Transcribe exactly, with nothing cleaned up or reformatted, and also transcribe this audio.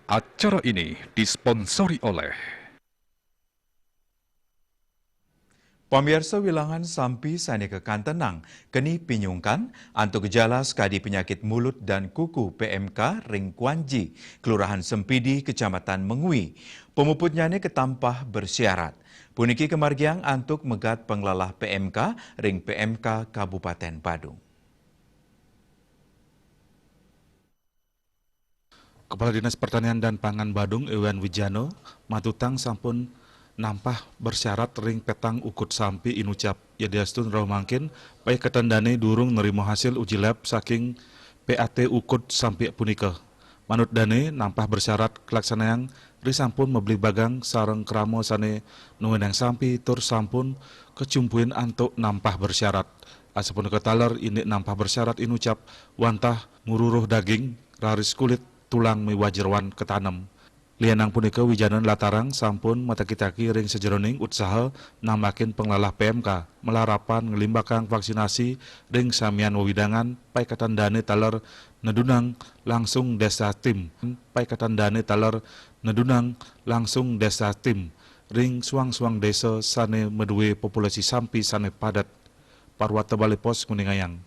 Acara ini disponsori oleh Pamiarsa, wilangan sampi sane kakantenang keni pinyungkan antuk jala sakadi penyakit mulut dan kuku P M K ring Kuanji, Kelurahan Sempidi, Kecamatan Mengwi. Pemuputnyane ketampah bersyarat. Puniki kamargiang antuk megat panglalah P M K ring P M K Kabupaten Badung. Kepala Dinas Pertanian dan Pangan Badung, Ewan Wijano, matutang sampun nampah bersyarat ring petang ukud sampi inucap. Yadiastun rauh mangkin, paiketan dane durung nerima hasil uji lab saking P A T ukud sampi punika. Manut dane, nampah bersyarat kalaksanayang ri sampun mabligbagang sareng krama sane nuenang sampi tur sampun kacumpuin antuk nampah bersyarat. Asapunika taler indik nampah bersyarat inucap wantah ngururuh daging, raris kulit, tulang miwah jeroan katanem. Lianang punika, Wijano nlatarang sampun mataki-taki ring sajeroning utsaha nambakin panglalah P M K, malarapan nglimbakang vaksinasi ring samian wewidangan paiketan dane taler nedunang langsung desa tim, paiketan dane taler nedunang langsung desa tim ring suang-suang desa sane madue populasi sampi sane padet. Parwata Balai Pos nguningayang.